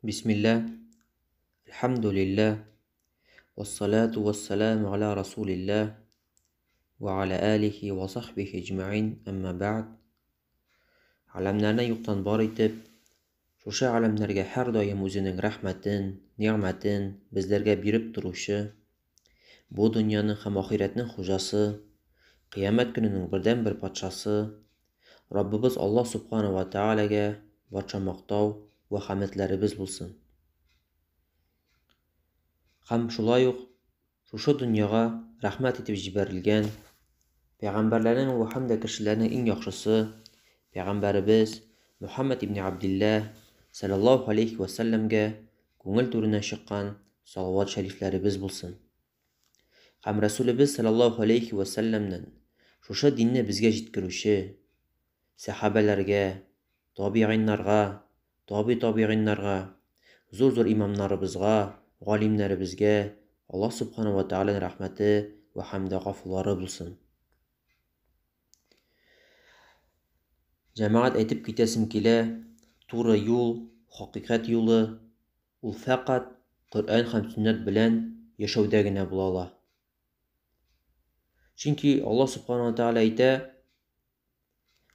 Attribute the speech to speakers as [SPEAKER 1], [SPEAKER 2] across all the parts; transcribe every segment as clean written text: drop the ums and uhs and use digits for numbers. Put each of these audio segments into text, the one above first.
[SPEAKER 1] Бисмилла, әлхәмдүлилләһ, вассалату вассаламу аля расулилләһ, ва аля алихи ва сахбихи әҗмәин, әмма бәгъд. Галәмнәрне юктан бар итеп, шушы галәмнәргә һәрдаим үзенең рәхмәтен, нигъмәтен безләргә биреп торучы, бу дөньяның һәм ахирәтнең хуҗасы, кыямәт көненең бердәнбер патшасы, Раббыбыз Аллаһ Субхана ва Тәгаләгә барча мактау вә хәмедләребез булсын. Һәм шулай ук шушы дөньяга рәхмәт итеп җибәрелгән пәйгамбәрләрнең вә һәм дә кешеләрнең иң яхшысы пәйгамбәребез Мөхәммәд ибне Абдилләһ саллаллаһу алейхи вә сәлләмгә күңел түреннән чыккан салават шәрифләребез булсын. Һәм Рәсүлебез салләллаһу галәйһи вә сәлләмнән шушы динне безгә җиткерүче сәхабәләргә, табигыйннарга, таби-табигыйннарга, зур-зур имамнарыбызга, галимнәребезгә Аллаһ Сүбхәнәһү вә Тәгаләнең рәхмәте вә һәм дә гафулары булсын. Җәмәгать, әйтеп китәсем килә, туры юл, хакыйкать юлы, ул фәкать Коръән һәм сөннәт белән яшәүдә генә була ала. Чөнки Аллаһ Субхану ва Тааля әйтә: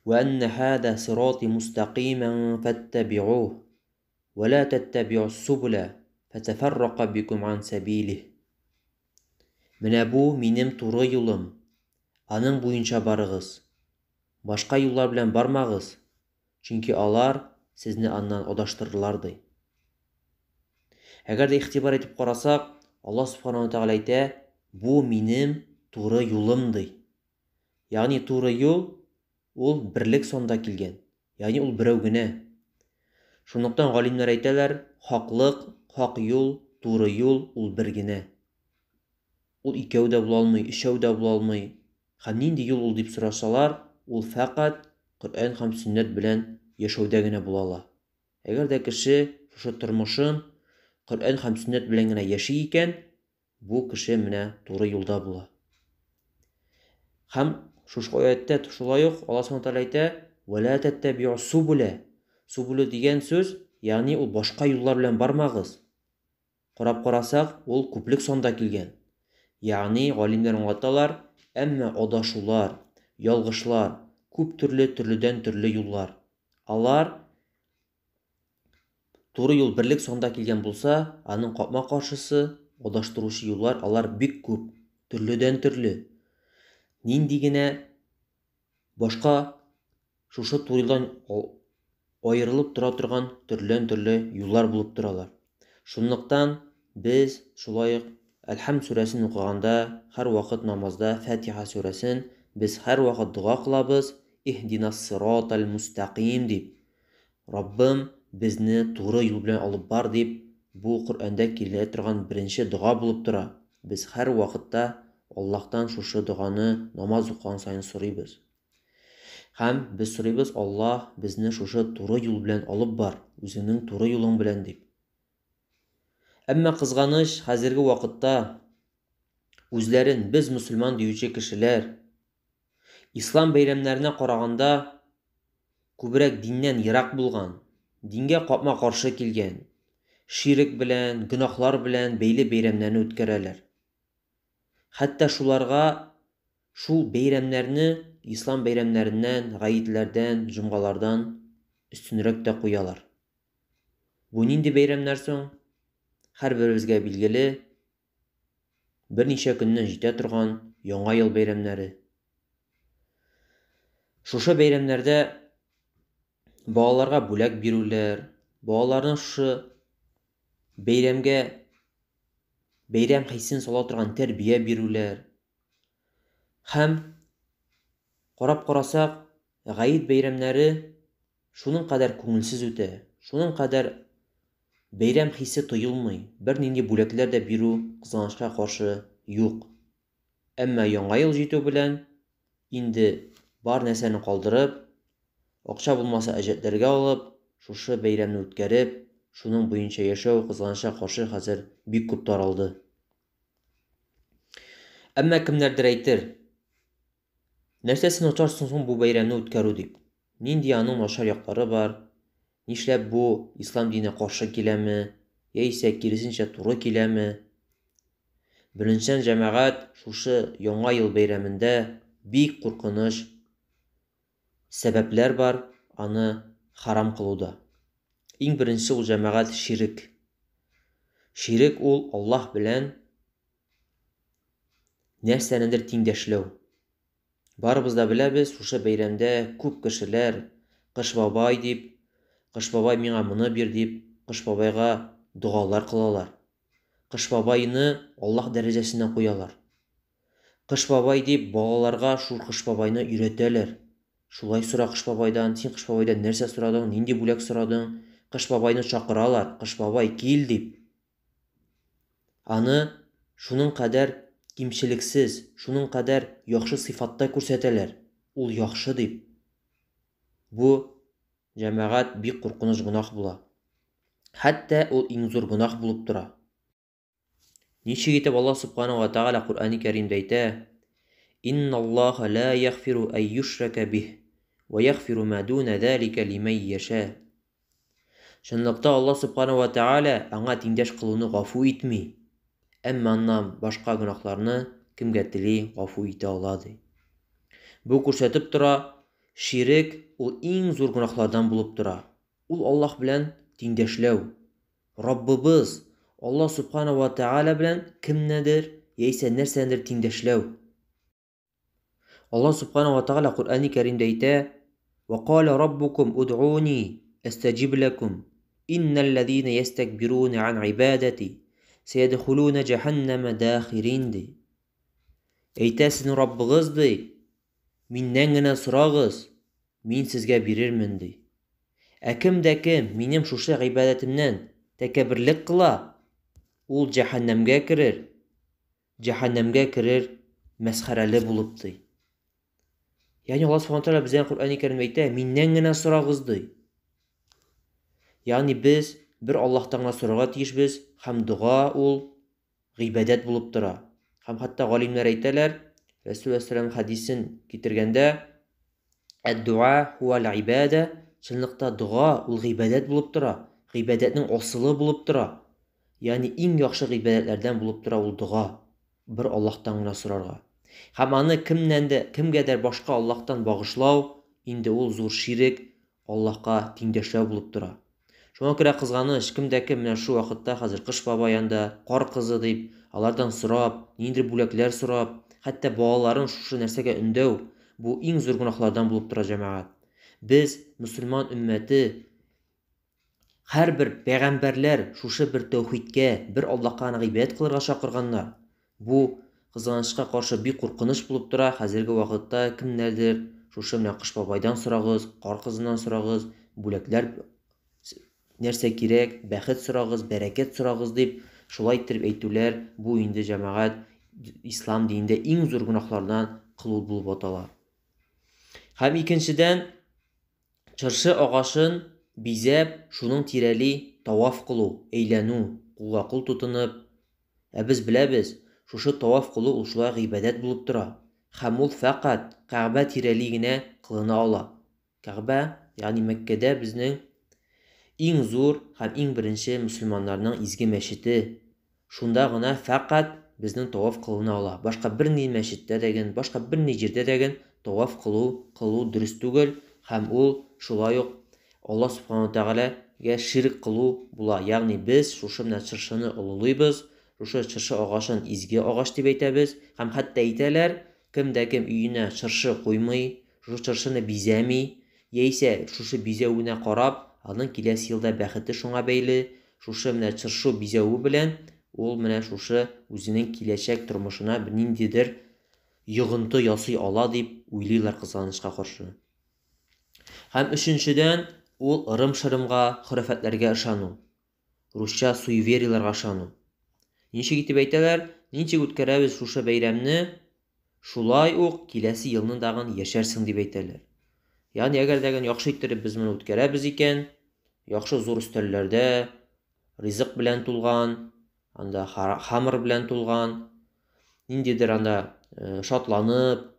[SPEAKER 1] "Ва анна хада сирати мустакиман фаттабиух, ва ла таттабиус субула фатафаррака бикум ан сабилих". Менә бу минем туры юлым. Аның буенча барыгыз. Башка юллар белән бармагыз, чөнки алар сезне аннан адаштырырлар, ди. Әгәр дә игътибар итеп карасак, Аллаһ Субханаһу ва Тәгалә әйтә, бу минем туры юлым, ди. Ягъни туры юл ул берлек санда килгән. Ягъни ул берәү генә. Шунлыктан галимнәр әйтәләр, хаклык, хак юл, туры юл ул бер генә. Ул икәү дә була алмый, өчәү дә була алмый. Һәм нинди юл ул дип сорасалар, ул фәкать Коръән һәм сөннәт белән яшәүдә генә була ала. Әгәр дә кеше шушы тормышын Коръән һәм сөннәт белән генә яши икән, бу кеше менә туры юлда була. Һәм шушы аятьтә шулай ук Аллаһ Субхану тәгалә әйтә: "Ва ла таттабиу субула". Субула дигән сүз, ягъни ул башка юллар белән бармагыз. Карап карасак, ул күплек санда килгән. Ягъни, галимнәр аңлаталар, әмма адашулар, ялгышлар, күп төрле төрледән-төрле юллар. Алар туры юл берлек санда килгән булса, аның капма-каршысы, адаштыручы юллар, алар бик күп, төрледән-төрле. Нинди генә Башка шушы турыдан аерылып тора торган төрледән-төрле юллар булып торалар. Шунлыктан без шулай ук Әлхәмд сүрәсен укыганда, һәрвакыт намазда Фатиха сүрәсен без һәрвакыт дога кылабыз, Иһдинас сиратал мустакыйм дип. Раббым, безне туры юл белән алып бар дип, бу Коръәндә килә торган беренче дога булып тора. Без һәрвакытта Аллаһтан шушы доганы намаз укыган саен сорыйбыз. Һәм без сорыйбыз, Аллаһ, безне шушы туры юл белән алып бар, үзеңнең туры юлың белән дип. Әмма кызганыч, хәзерге вакытта үзләрен без мөселман диюче кешеләр ислам бәйрәмнәренә караганда күбрәк диннән ерак булган, дингә капма-каршы килгән, ширек белән, гөнаһлар белән бәйле бәйрәмнәрне үткәрәләр. Хәтта шуларга шул бәйрәмнәрне ислам бәйрәмнәреннән, гаетләрдән, җомгалардан өстенрәк тә куялар. Бу нинди бәйрәмнәр соң? Һәрберебезгә билгеле, берничә көннән җитә торган Яңа ел бәйрәмнәре. Шушы бәйрәмнәрдә балаларга бүләк бирүләр, балаларның шушы бәйрәмгә бәйрәм хисен сала торган тәрбия бирүләр. Һәм карап карасак, гает бәйрәмнәре шуның кадәр күңелсез үтә, шуның кадәр бәйрәм хисе тоелмый, бернинди бүләкләр дә бирү кызганычка каршы юк. Әмма Яңа ел җитү белән инде бар нәрсәне калдырып, акча булмаса әҗәтләргә алып, шушы бәйрәмне үткәреп, шуның буенча яшәү кызганычка каршы хәзер бик күп таралды. Әмма кемнәрдер әйтер, нәрсәсе начар соң бу бәйрәмне үткәрү дип? Нинди аның начар яклары бар? Нишләп бу ислам диненә каршы киләме, яисә киресенчә туры киләме? Беренчедән, җәмәгать, шушы Яңа ел бәйрәмендә бик куркыныч сәбәпләр бар аны харам кылуда. Иң беренче ул җәмәгать ширек. Ширек ул Аллаһ белән нәрсәнедер тиңдәшләү. Барыбыз да беләбез, шушы бәйрәмдә күп кешеләр Кыш бабай дип, Кыш бабай миңа моны бир дип, Кыш бабайга догалар кылалар. Кыш бабайны Аллаһ дәрәҗәсенә куялар. Кыш бабай дип балаларга шул Кыш бабайны өйрәтәләр. Шулай сора Кыш бабайдан, син Кыш бабайдан нәрсә сорадың, нинди бүләк сорадың? Кыш бабайны чакыралар, Кыш бабай кил дип. Аны шуның кадәр кимчелексез, шуның кадәр яхшы сыйфатта күрсәтәләр, ул яхшы дип. Бу, җәмәгать, бик куркыныч гөнаһ була. Хәтта ул иң зур гөнаһ булып тора. Ничек итеп Аллаһ Субхану ва Тааля Коръәни Кәримдә әйтә: "Инналлаһа ла ягъфиру ай юшрака бих ва ягъфиру ма дуна залика лимән яша". Чынлыкта Аллаһ Субхану ва Тәгалә аңа тиңдәш кылуны гафу итми. Әмма аннан башка гөнаһларны кемгә тели гафу итә ала, ди. Бу күрсәтеп тора, ширек ул иң зур гөнаһлардан булып тора. Ул Аллаһ белән тиңдәшләү. Раббыбыз Аллаһ Субхану ва Тәгалә белән кемнедер яисә нәрсәнедер тиңдәшләү. Аллаһ Субхану ва Тәгалә Коръәни Кәримдә әйтә: "Ва кала раббукум удъуни астаҗиб лакум. Иннәлләзина ястакбируна ан ибадати саядхулуна җәһәннәмә дахирин" ди. Әйтә сезнең Раббыгыз ди, миннән генә сорагыз, мин сезгә бирермен ди. Ә кем дә кем минем шушы гыйбадәтемнән тәкәбберлек кыла, ул җәһәннәмгә керер, җәһәннәмгә керер мәсхәрәле булып ди. Ягъни Аллаһ Субхану тәгалә безгә Коръәни Кәримдә әйтә, миннән генә сорагыз ди. Ягъни без бер Аллаһтан гына сорарга тиешбез һәм дога ул гыйбадәт булып тора. Һәм хәтта галимнәр әйтәләр, Рәсүл алейһиссалам хәдисен китергәндә, Әд-дуа хуәл гыйбадә, чынлыкта дога ул гыйбадәт булып тора, гыйбадәтнең асылы булып тора. Ягъни иң яхшы гыйбадәтләрдән булып тора ул дога, бер Аллаһтан гына сорарга. Һәм аны кемнән дә, кемгәдер башка Аллаһтан багышлау, инде ул зур ширек, Аллаһка тиңдәшләү булып тора. Шуңа күрә кызганыч, кем дә кем менә шу вакытта хәзер Кыш бабай анда, Кар кызы дип, алардан сорап, ниндидер бүләкләр сорап, хәтта балаларын шушы нәрсәгә өндәү, бу иң зур гөнаһлардан булып тора, җәмәгать. Без, мөселман өммәте, һәрбер пәйгамбәрләр шушы бер тәүхидкә, бер Аллаһка гына гыйбадәт кылырга чакырганнар. Бу, кызганычка каршы, бик куркыныч булып тора, хәзерге вакытта кемнәрдер шушы менә Кыш бабайдан сорагыз, Кар кызыннан сорагыз, бүләкләр нәрсә кирәк, бәхет сорагыз, бәрәкәт сорагыз дип, шулай иттереп әйтүләр, бу инде, җәмәгать, ислам динендә иң зур гөнаһлардан кылу булып атала. Һәм икенчедән, Чыршы агачын бизәп, шуның тирәли таваф кылу, әйләнү, кулга-кул тотынып. Ә без беләбез, шушы таваф кылу ул шулай гыйбадәт булып тора. Һәм ул фәкать Кәгъбә тирәли генә кылына ала. Кәгъбә, ягъни Мәккәдә безнең иң зур һәм иң беренче мөселманнарның изге мәчете. Шунда гына фәкать безнең таваф кылына ала. Башка берни мәчеттә дәген, башка берни җирдә дәген таваф кылу кылу дөрес түгел һәм ул шулай ук Аллаһ Субхану Тәгаләгә ширк кылу була. Ягъни без шушы менә чыршыны олылыйбыз, шушы чыршы агачын изге агач дип әйтәбез һәм хәтта әйтәләр, кем дә кем өенә чыршы куймый, шушы чыршыны бизәми, яисә шушы бизәвенә карап, аның киләсе елда бәхете шуңа бәйле, Шушы менә чыршы бизәве белән ул менә шушы үзенең киләчәк тормышына ниндидер йогынты ясый ала дип уйлыйлар кызганычка каршы. Һәм өченчедән, ул ырым-шырымга, хөрәфәтләргә ышану. Русча суевериеларга ышану. Ничек итеп әйтәләр, ничек үткәрәбез шушы бәйрәмне, шулай ук киләсе елны тагын яшәрсең дип әйтәләр. Ягъни әгәр дә яхшы иттереп без моны үткәрәбез икән, яхшы зур өстәлләрдә ризык белән тулган, анда хамыр белән тулган, ниндидер анда шатланып,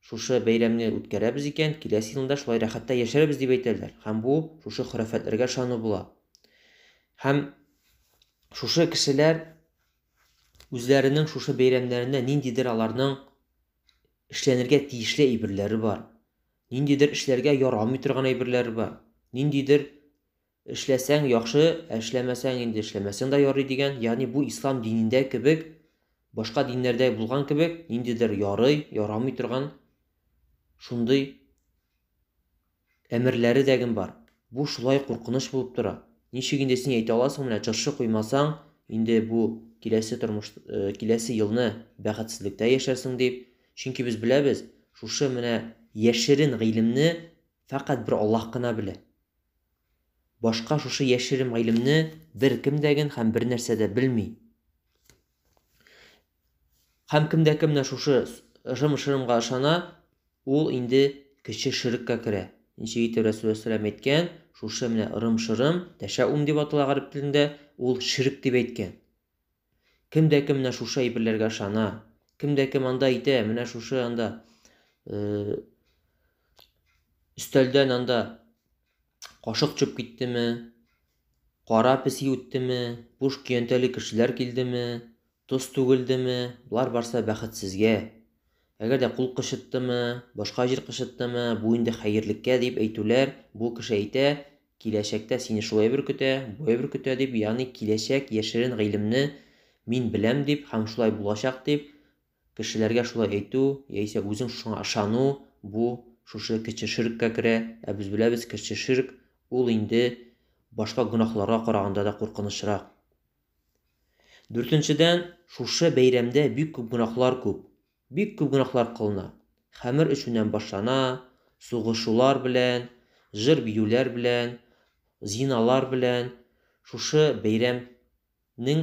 [SPEAKER 1] шушы бәйрәмне үткәрәбез икән, киләсе елны да шулай рәхәттә яшәрбез дип әйтәләр. Һәм бу шушы хөрәфәтләргә ышану була. Һәм шушы кешеләр үзләренең шушы бәйрәмнәрендә ниндидер аларның эшләнергә тиешле әйберләре бар. Ниндидер эшләргә ярамый торган әйберләре бар. Ниндидер эшләсәң яхшы, ә эшләмәсәң инде эшләмәсәң дә ярый дигән, ягъни бу ислам динендә кебек, башка диннәрдә булган кебек, ниндидер ярый, ярамый торган шундый әмерләре дә ген бар. Бу шулай куркыныч булып тора. Ничек инде син әйтә аласың, менә чыршы куймасаң, инде бу киләсе тормыш, киләсе елны бәхетсезлектә яшәрсең дип. Чөнки без беләбез, шушы менә яшерен гыйлемне фәкать бер Аллаһ кына белә. Башка шушы яшерен гыйлемне беркем дә ген һәм бернәрсә дә белми. Һәм кем дә кем менә шушы ырым-шырымга ышана, ул инде кече ширккә керә. Ничек итеп Рәсүл алейһиссәлам әйткән, шушы менә ырым-шырым, тәшәүм дип атала гарәп телендә, ул ширк дип әйткән. Кем дә кем менә шушы әйберләргә ышана, кем дә кем анда әйтә, менә шушы анда өстәлдән анда кашык төшеп киттеме, кара песи үттеме, буш көянтәле кешеләр килдеме, тоз түгелдеме, болар барса бәхетсезгә. Әгәр дә кул кычыттымы, башка җир кычыттымы, бу инде хәерлеккә дип әйтүләр, бу кеше әйтә, киләчәктә сине шулай бер көтә, болай бер көтә дип, ягъни киләчәк яшерен гыйлемне мин беләм дип һәм шулай булачак дип, кешеләргә шулай әйтү, яисә үзең шуңа ышану, бу шушы кече ширккә керә. Ә без беләбез, кече ширк ул инде башка гөнаһларга караганда да куркынычрак. Дүртенчедән, шушы бәйрәмдә бик күп гөнаһлар күп. Бик күп гөнаһлар кылына. Хәмер эчүннән башлана, сугышулар белән, җыр-биюләр белән, зиналар белән. Шушы бәйрәмнең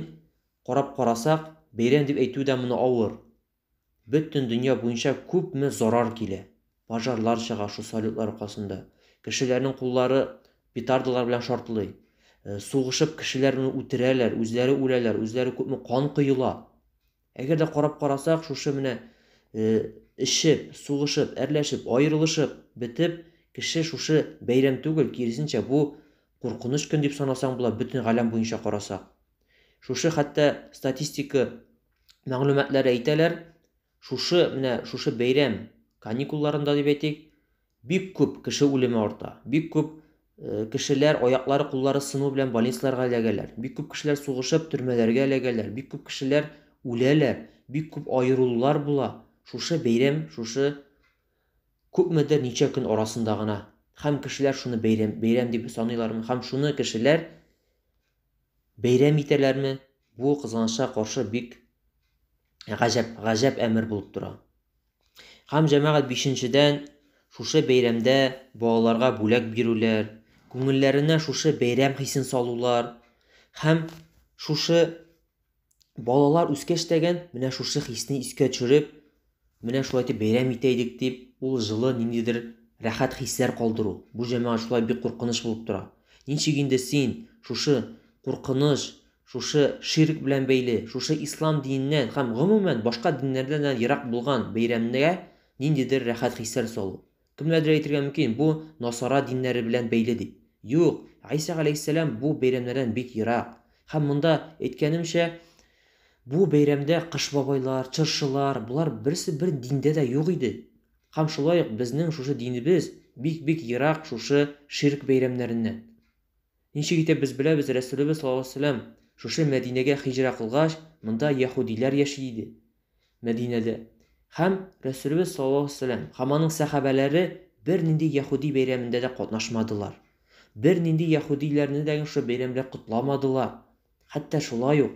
[SPEAKER 1] карап карасак, бәйрәм дип әйтү дә моны авыр. Бөтен дөнья буенча күпме зарар килә. Пожарлар чыга шул салютлар аркасында. Кешеләрнең куллары петардалар белән шартлый. Сугышып кешеләрне үтерәләр, үзләре үләләр, үзләре күпме кан коела. Әгәр дә карап карасак, шушы менә эчеп, сугышып, әрләшеп, аерылышып бетеп, кеше шушы бәйрәм түгел, киресенчә, бу куркыныч көн дип санасаң була, бөтен галәм буенча карасак. Шушы хәтта статистика мәгълүматлары әйтәләр, шушы менә шушы бәйрәм каникулларында дип әйтик, бик күп кеше үлеме арта. Бик күп кешеләр аяклары, куллары сыну белән больницаларга эләгәләр. Бик күп кешеләр сугышып төрмәләргә эләгәләр. Бик күп кешеләр үләләр. Бик күп аерылулар була. Шушы бәйрәм, шушы күпмедер ничә көн арасында гына. Һәм кешеләр шуны бәйрәм, бәйрәм дип саныйлармы? Һәм шуны кешеләр бәйрәм итәләрме? Бу кызганычка каршы бик гаҗәп, гаҗәп әмер булып тора. Һәм җәмәгать бишенчедән, шушы бәйрәмдә балаларга бүләк бирүләр, күңелләренә шушы бәйрәм хисен салулар һәм шушы балалар үскәч тәген менә шушы хисне искә төшереп, менә шулай итеп бәйрәм итә идек дип, ул җылы ниндидер рәхәт хисләр калдыру. Бу җәмәгать шулай бик куркыныч булып тора. Ничек инде син шушы куркыныч, шушы ширк белән бәйле, шушы ислам диненнән һәм гомумән башка диннәрдән дә ерак булган бәйрәмгә ниндидер рәхәт хисләр салу. Кемнәрдер әйтергә мөмкин, бу насара диннәре белән бәйле дип. Юк, Гайсә галәйһиссәлам бу бәйрәмнәрдән бик ерак. Һәм монда әйткәнемчә, бу бәйрәмдә кыш бабайлар, чыршылар, болар берсе бер диндә дә юк иде. Һәм шулай ук безнең шушы динебез бик-бик ерак шушы ширк бәйрәмнәреннән. Ничек итеп без беләбез, Рәсүлебез саллаллаһу алейһи ва сәлләм шушы Мәдинәгә һиҗра кылгач, монда яһүдиләр яши иде. Мәдинәдә. Һәм Рәсүлебез саллаллаһу алейһи ва сәлләм һәм аның сәхабәләре бернинди яһүди бәйрәмендә дә катнашмадылар. Бернинди яһүдиләрне дә шушы бәйрәм белән котламадылар. Хәтта шулай ук.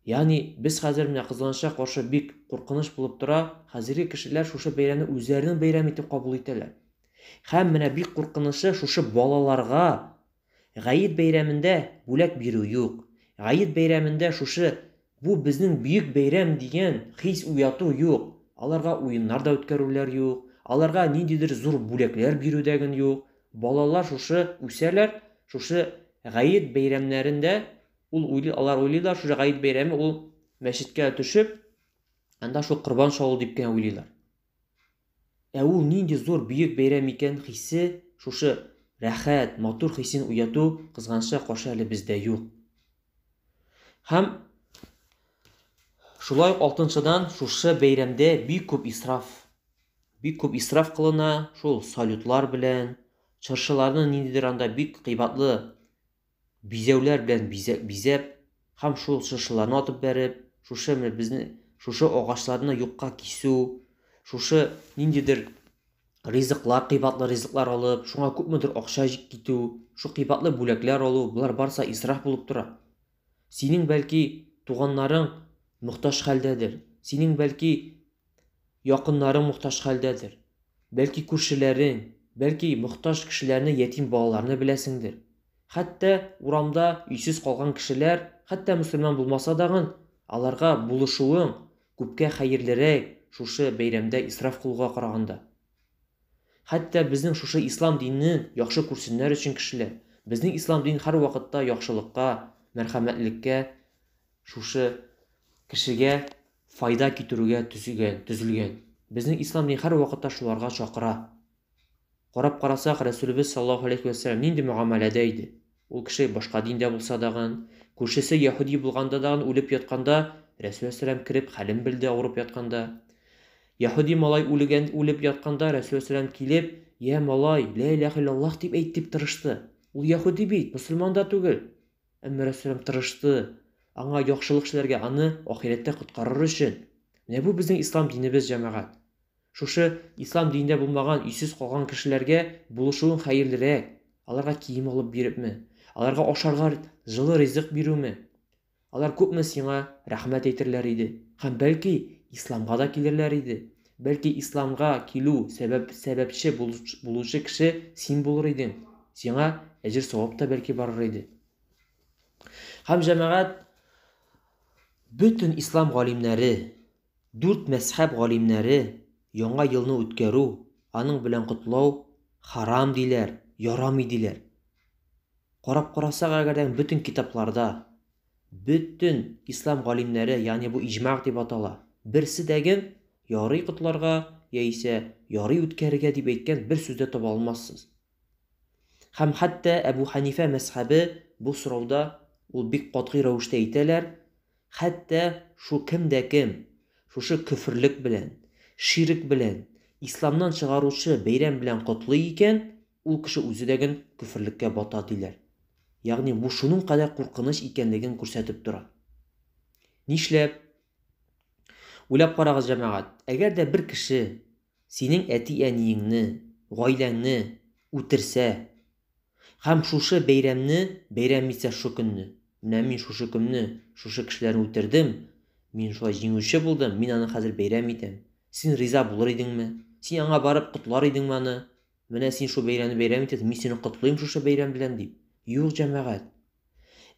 [SPEAKER 1] Ягъни без хәзер менә кызганычка каршы бик куркыныч булып тора, хәзерге кешеләр шушы бәйрәмне үзләренең бәйрәме итеп кабул итәләр. Һәм менә бик куркынычы шушы балаларга Гает бәйрәмендә бүләк бирү юк. Гает бәйрәмендә шушы бу безнең бөек бәйрәм дигән хис уяту юк. Аларга уеннар да үткәрүләр юк. Аларга ниндидер зур бүләкләр бирү дә ген юк. Балалар шушы үсәләр, шушы Гает бәйрәмнәрендә ул уйлый, алар уйлыйлар, шушы Гает бәйрәме ул мәчеткә төшеп, анда шул корбан чалу дип кенә уйлыйлар. Ә ул нинди зур бөек бәйрәм икән хисе, шушы рәхәт, матур хисен уяту, кызганычка каршы, әле бездә юк. Һәм шулай ук алтынчыдан, шушы бәйрәмдә бик күп исраф, бик күп исраф кылына, шул салютлар белән, чыршыларны ниндидер анда бик кыйбатлы бизәүләр белән бизәп, һәм шул чыршыларны атып бәреп, шушы менә безне шушы агачларны юкка кисү, шушы ниндидер ризыклар, кыйбатлы ризыклар алып, шуңа күпмедер акча китү, шу кыйбатлы бүләкләр алу, болар барысы исраф булып тора. Синең бәлки туганнарың мохтаҗ хәлдәдер, синең бәлки якыннарың мохтаҗ хәлдәдер, бәлки күршеләрең, бәлки мохтаҗ кешеләрне, ятим балаларны беләсеңдер. Хәтта урамда өйсез калган кешеләр, хәтта мөселман булмаса дагын, аларга булышуың күпкә хәерлерәк шушы бәйрәмдә исраф кылуга караганда. Хәтта безнең шушы ислам динен яхшы күрсеннәр өчен кешеләр, безнең ислам дин һәрвакытта яхшылыкка, мәрхәмәтлеккә, шушы кешегә файда китерүгә төзегән, төзелгән. Безнең ислам дин һәрвакытта шуларга чакыра. Карап карасак, Рәсүлебез саллаллаһу алейхи вә сәлләм нинди мөгамәләдә иде? Ул кеше башка диндә булса дагын, күршесе яһүди булганда дагын үлеп ятканда, Рәсүл сәлам кереп хәлен белде авырып ятканда. Яһүди малай үлгән, үлеп ятканда Рәсүл сәлам килеп, "Я малай, ла илаһа иллаллаһ дип әйт" дип тырышты. Ул яһүди бит, мөселман да түгел. Әмма Рәсүл тырышты аңа яхшылык эшләргә, аны ахирәттә коткарыр өчен. Менә бу безнең ислам динебез, җәмәгать. Шушы ислам динендә булмаган, өйсез калган кешеләргә булышуың хәерлерәк. Аларга кием алып бирепме, аларга ашарга җылы ризык бирүме? Алар күпме сиңа рәхмәт әйтерләр иде. Һәм бәлки исламга да килерләр иде. Бәлки исламга килү сәбәп сәбәпче булучы кеше син булыр идең. Сиңа әҗер савап та бәлки барыр иде. Һәм җәмәгать, бөтен ислам галимнәре, дүрт мәзһәб галимнәре яңа елны үткәрү, аның белән котлау харам диләр, ярамый диләр. Карап карасак, әгәрдән бөтен китапларда, бөтен ислам галимнәре, ягъни бу иҗмаг дип атала, берсе дәген ярый котларга яисә ярый үткәрергә дип әйткән бер сүз дә таба алмассыз. Һәм хәтта Әбу Ханифә мәзһәбе бу сорауда ул бик катгый рәвештә әйтәләр, хәтта шу кем дә кем шушы көферлек белән, ширек белән, исламнан чыгаручы бәйрәм белән котлый икән, ул кеше үзе дә ген көферлеккә бата диләр. Ягъни бу шуның кадәр куркыныч икәнлеген күрсәтеп тора. Нишләп? Уйлап карагыз, җәмәгать, әгәр дә бер кеше синең әти-әниеңне, гаиләңне үтерсә һәм шушы бәйрәмне бәйрәм итсә шушы көнне, менә мин шушы көнне шушы кешеләрне үтердем, мин шулай җиңүче булдым, мин аны хәзер бәйрәм итәм. Син риза булыр идеңме? Син аңа барып котлар идеңме аны? Менә син шул бәйрәмне бәйрәм итәсең, мин сине котлыйм шушы бәйрәм белән дип. Юк, җәмәгать.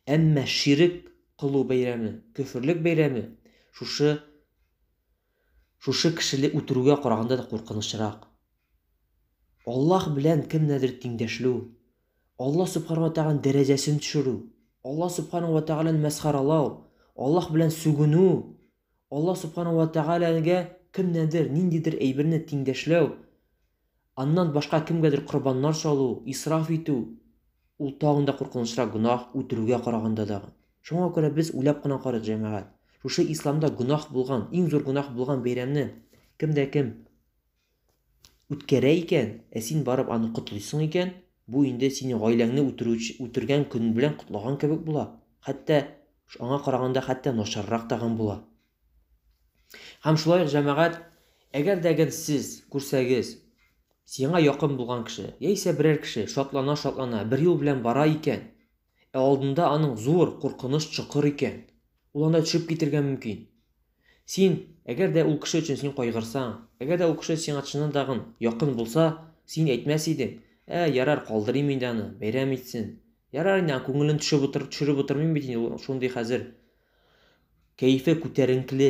[SPEAKER 1] Әмма ширек кылу бәйрәме, көферлек бәйрәме шушы кешене үтерүгә караганда да куркынычрак. Аллаһ белән кемнедер тиңдәшлү, Аллаһ субхана ва тәгаләнең дәрәҗәсен төшерү, Аллаһ субхана ва тәгаләне мәсхәрәләү, Аллаһ белән сүгенү, Аллаһ субхана ва тәгаләгә кемнедер, ниндидер әйберне тиңдәшләү, аннан башка кемгәдер корбаннар чалу, исраф итү, ул тагын да куркынычрак гөнаһ үтерүгә караганда дагы. Шуңа күрә без уйлап кына карыйк, җәмәгать. Шушы исламда гөнаһ булган, иң зур гөнаһ булган бәйрәмне кем дә кем үткәрә икән, ә син барып аны котлыйсың икән, бу инде синең гаиләңне үтерүче, үтергән көн белән котлаган кебек була. Хәтта аңа караганда хәтта начаррак тагын була. Һәм шулай ук, җәмәгать, әгәр дә әгәр сез күрсәгез, сиңа якын булган кеше, яисә берәр кеше шатлана-шатлана бер юл белән бара икән, ә алдында аның зур куркыныч чокыр икән, ул анда төшеп китергә мөмкин. Син, әгәр дә ул кеше өчен син кайгырсаң, әгәр дә ул кеше сиңа чыннан тагын якын булса, син әйтмәс идең, ә, ярар, калдырыйм инде аны, бәйрәм итсен. Ярар инде, күңелен төшеп утыр, төшереп утырмыйм бит инде, ул шундый хәзер кәефе күтәренкле.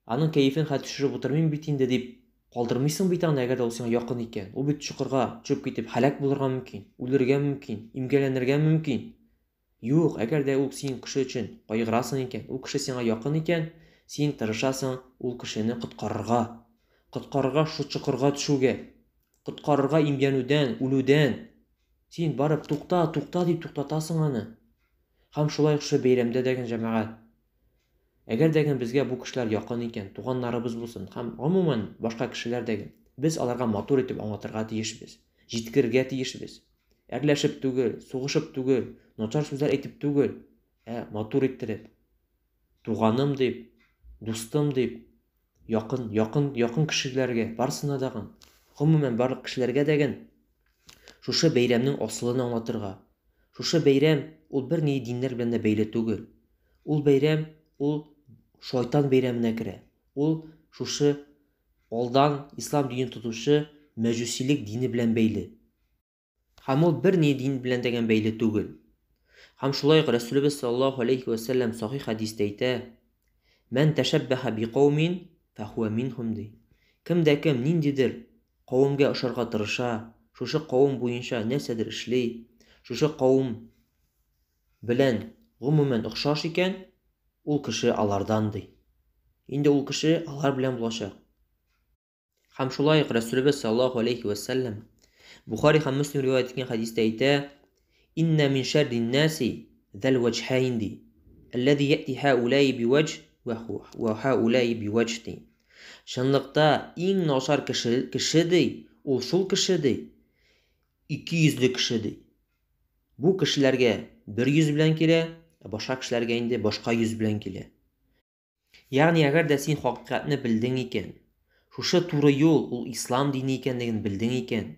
[SPEAKER 1] Аның кәефен хәзер төшереп утырмыйм бит инде дип калдырмыйсың бит аны, әгәр дә ул сиңа якын икән. Ул бит чокырга төшеп китеп һәлак булырга мөмкин, үлергә мөмкин, имгәләнергә мөмкин. Юк, әгәр дә ул син кеше өчен кайгырасың икән, ул кеше сиңа якын икән, син тырышасың ул кешене коткарырга. коткарырга шул чокырга төшүгә, коткарырга имгәнүдән, үлүдән. Син барып тукта, тукта дип туктатасың аны. Һәм шулай ук шушы бәйрәмдә дә җәмәгать. Әгәр дә безгә бу кешеләр якын икән, туганнарыбыз булсын һәм гомумән башка кешеләр дә, без аларга матур итеп аңлатырга тиешбез, җиткерергә тиешбез. Әрләшеп түгел, сугышып түгел, начар сүзләр әйтеп түгел, ә матур иттереп. Туганым дип, дустым дип, якын, якын, якын кешеләргә, барысына дагын, гомумән барлык кешеләргә дәген шушы бәйрәмнең асылын аңлатырга. Шушы бәйрәм ул бер ни диннәр белән дә бәйле түгел. Ул бәйрәм ул шайтан бәйрәменә керә. Ул шушы алдан ислам динен тотучы мәҗүсилек дине белән бәйле. Һәм ул бер ни дин белән дигән бәйле түгел. Һәм шулай ук Рәсүлебез саллаллаһу алейхи ва сәлләм сахих хәдистә әйтә: "Мән тәшәббәһә биқаумин фәһуә минһум" ди. Кем дә кем ниндидер кавемгә ошарга тырыша, шушы кавем буенча нәрсәдер эшли, шушы кавем белән гомумән охшаш икән, ул кеше алардан ди. Инде ул кеше алар белән булачак. Һәм шулай ук Рәсүлебез саллаллаһу алейхи ва сәлләм Бухари һәм Мөслим риваять иткән хәдистә әйтә: "Инна мин шәррин наси зәл ваҗһайн" ди. Аллази яти хаулаи биваҗ ва хаулаи биваҗ ди. Чынлыкта иң начар кеше кеше ди, ул шул кеше ди, ике йөзле кеше ди. Бу кешеләргә бер йөз белән килә, ә башка кешеләргә инде башка йөз белән килә. Ягъни әгәр дә син хакыйкатьне белдең икән, шушы туры юл ул ислам дине икәнлеген белдең икән,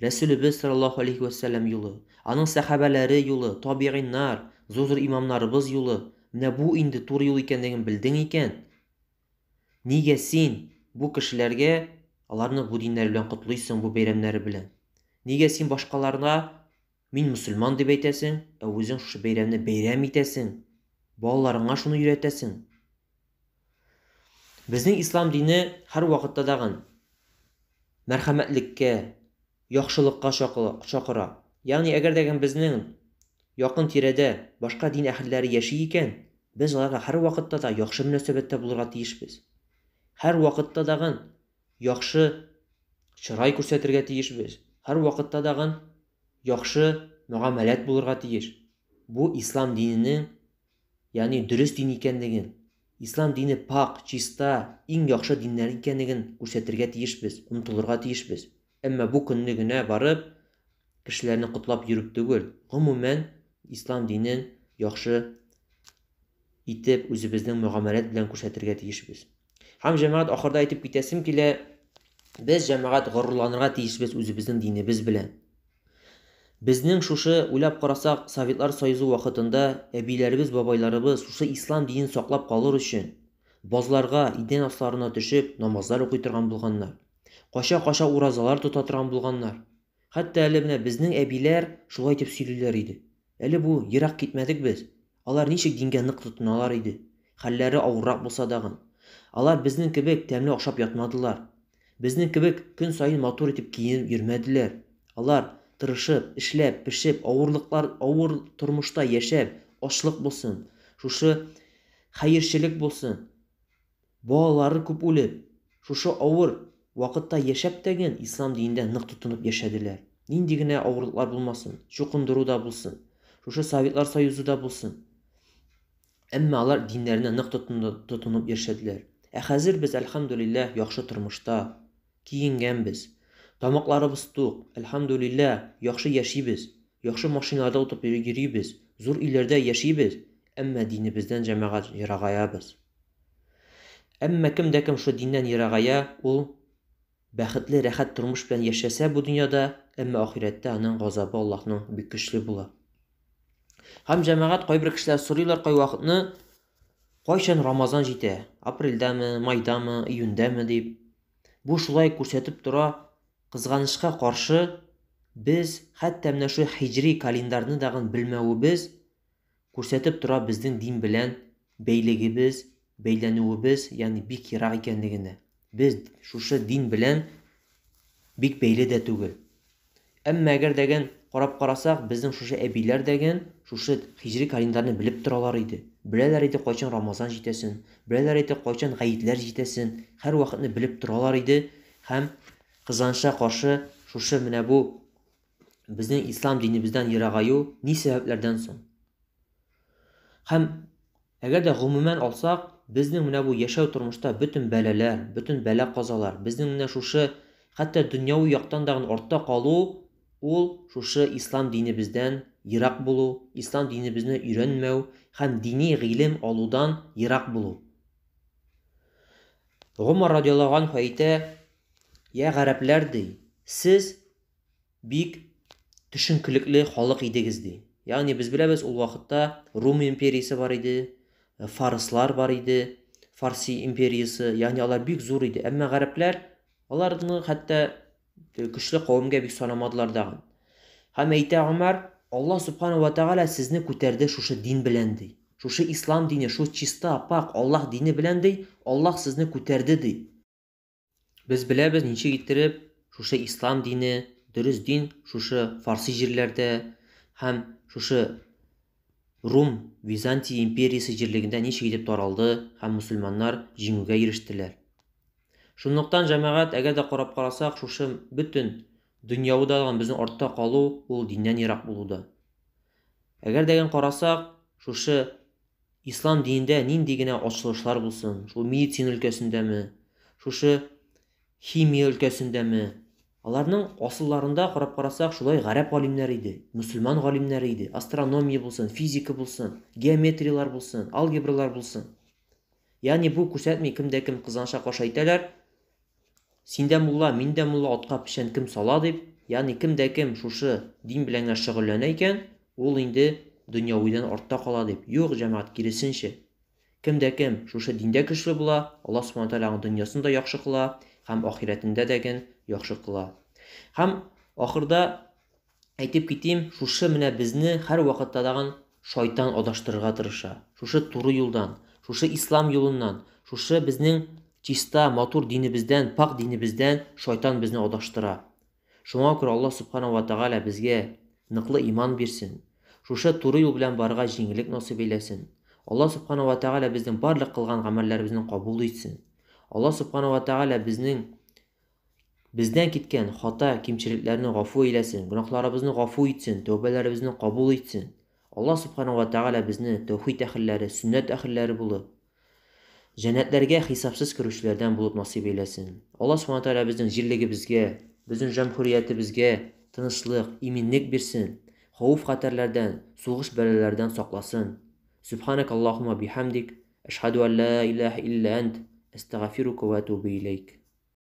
[SPEAKER 1] Рәсүлебез саллаллаһу алейхи ва сәлләм юлы, аның сәхабәләре юлы, табигыйннар, зур-зур имамнарыбыз юлы, менә бу инде туры юл икәнлеген белдең икән, нигә син бу кешеләргә аларны бу диннәре белән котлыйсың, бу бәйрәмнәре белән? Нигә син башкаларга мин мөселман дип әйтәсең, ә үзең шушы бәйрәмне бәйрәм итәсең, балаларыңа шуны өйрәтәсең? Безнең ислам дине һәр вакытта дагын мәрхәмәтлеккә, яхшылыкка чакыра. Ягъни әгәр дә безнең якын тирәдә башка дин әһелләре яши икән, без аларга һәр вакытта да яхшы мөнәсәбәттә булырга тиешбез. Һәр вакытта дагын яхшы чырай күрсәтергә тиешбез. Һәр вакытта дагын яхшы мөгамәләт булырга тиеш. Бу ислам диненең, ягъни дөрес дин икәнлеген, ислам дине пак, чиста, иң яхшы диннәр икәнлеген күрсәтергә тиешбез, омтылырга тиешбез. Әмма бу көнне генә барып кешеләрне котлап йөреп түгел, гомумән ислам динен яхшы итеп үзебезнең мөгамәләт белән күрсәтергә тиешбез. Һәм җәмәгать ахырда әйтеп китәсем килә, без җәмәгать горурланырга тиешбез үзебезнең динебез белән. Безнең шушы уйлап карасак, Советлар Союзы вакытында әбиләребез, бабайларыбыз шушы ислам динен саклап калыр өчен базларга, идән асларына төшеп намазлар укый торган булганнар. Кача-кача уразалар тота торган булганнар. Хәтта әле менә безнең әбиләр шулай дип сөйлиләр иде. Әле бу ерак китмәдек без. Алар ничек дингә нык тотыналар иде. Хәлләре авыррак булса дагын. Алар безнең кебек тәмле ашап ятмадылар. Безнең кебек көн саен матур итеп киенеп йөрмәделәр. Алар тырышып, эшләп, пешеп, авырлыклар, авыр тормышта яшәп, ачлык булсын, шушы хәерчелек булсын, балалары күп үлеп, шушы авыр вакытта яшәп тәген ислам динендә нык тотынып яшәделәр. Нинди генә авырлыклар булмасын, чукындыру да булсын, шушы Советлар Союзы да булсын. Әмма алар диннәренә нык тотынып яшәделәр. Ә хәзер без, әлхәмдүлилләһ, яхшы тормышта, киенгәнбез. Тамакларыбыз тук, әлхәмдүлилләһ, яхшы яшибез, яхшы машиналарда утырып йөрибез, зур өйләрдә яшибез, әмма динебездән җәмәгать ерагаябыз. Әмма кем дә кем шул диннән ерагая, ул бәхетле, рәхәт тормыш белән яшәсә бу дөньяда, әмма ахирәттә аның газабы Аллаһның бик көчле була. Һәм җәмәгать кайбер кешеләр сорыйлар кайвакытны, кайчан Рамазан җитә? Апрельдәме, майдамы, июньдәме дип. Бу шулай күрсәтеп тора, кызганычка каршы, без хәтта менә шул хиҗри календарьны дагын белмәвебез күрсәтеп тора безнең дин белән бәйлегебез, бәйләнүебез, ягъни бик ерак икәнлегенә. Без шушы дин белән бик бәйле дә түгел. Әмма әгәр дәген карап карасак, безнең шушы әбиләр дәген шушы һиҗри календарьны белеп торалар иде. Беләләр иде кайчан Рамазан җитәсен, беләләр иде кайчан гаетләр җитәсен, һәрвакытны белеп торалар иде һәм кызганычка каршы шушы менә бу безнең ислам динебездән ерагаю ни сәбәпләрдән соң? Һәм әгәр дә гомумән алсак, безнең менә бу яшәү тормышта бөтен бәлаләр, бөтен бәла-казалар, безнең менә шушы хәтта дөньяви яктан да артта калу, ул шушы ислам динебездән ерак булу, ислам динебезне өйрәнмәү һәм дини гыйлем алудан ерак булу. Гомар радиаллаһу анһу әйтә, "Я гарәпләр, ди, сез бик төшенкелекле халык идегез, ди. Ягъни без беләбез, ул вакытта Рум империясе бар иде, фарслар бар иде, Фарси империясе, ягъни алар бик зур иде. Әмма гарәпләр аларны хәтта көчле кавемгә бик санамадылар дагы. Һәм әйтә Гомәр, Аллаһ субхана ва тәгалә сезне күтәрде шушы дин белән, ди. Шушы ислам дине, шу чиста, пак Аллаһ дине белән, ди, Аллаһ сезне күтәрде, ди. Без беләбез, ничек иттереп шушы ислам дине, дөрес дин шушы фарси җирләрдә һәм шушы Рум, Византия империясе җирлегендә ничек итеп таралды һәм мусульманнар җиңүгә ирештеләр. Шунлыктан, җәмәгать, әгәр дә карап карасак, шушы бөтен дөньяви дагын безнең артта калу, ул диннән ерак булуда. Әгәр дә карасак, шушы ислам динендә нинди генә ачылышлар булсын, шул медицина өлкәсендәме, шушы химия өлкәсендәме, аларның асылларында карап карасак, шулай гарәп галимнәре иде, мусульман галимнәре иде, астрономия булсын, физика булсын, геометрияләр булсын, алгебралар булсын. Ягъни бу күрсәтми, кем дә кем кызганычка каршы әйтәләр, син дә мулла, мин дә мулла, атка печән кем сала дип, ягъни кем дә кем шушы дин белән генә шөгыльләнә икән, ул инде дөньявидан артта кала дип. Юк, җәмәгать, киресенчә. Кем дә кем шушы диндә көчле була, Аллаһ субхана тәгалә аның дөньясын да яхшы кыла һәм ахирәтендә дә ген яхшы кыла. Һәм ахырда әйтеп китим, шушы менә безне һәр вакытта дагын шайтан адаштырырга тырыша. Шушы туры юлдан, шушы ислам юлыннан, шушы безнең чиста, матур динебездән, пак динебездән шайтан безне адаштыра. Шуңа күрә Аллаһ субхана ва тәгалә безгә ныклы иман бирсен. Шушы туры юл белән барырга җиңеллек насыйп әйләсен. Аллаһ субхана ва тәгалә безнең барлык кылган гамәлләребезне кабул итсен. Аллаһ субхана ва тәгалә безнең бездән киткән хата, кимчелекләрне гафу әйләсен, гөнаһларыбызны гафу итсен, тәүбәләребезне кабул итсен. Аллаһ субхана ва тәгалә безне тәүхид әһелләре, сөннәт әһелләре булып, җәннәтләргә хисапсыз керүчеләрдән булып насыйп әйләсен. Аллаһ субхана тәгалә безнең җирлегебезгә, безнең җәмһүриятебезгә тынычлык, иминлек бирсен, хәвеф-хәтәрләрдән, сугыш бәлаләрдән сакласын. Субханак Аллаһумма бихамдик, әшһәду ан ла илаһа илля ант, әстәгъфирука ва атубу иләйк.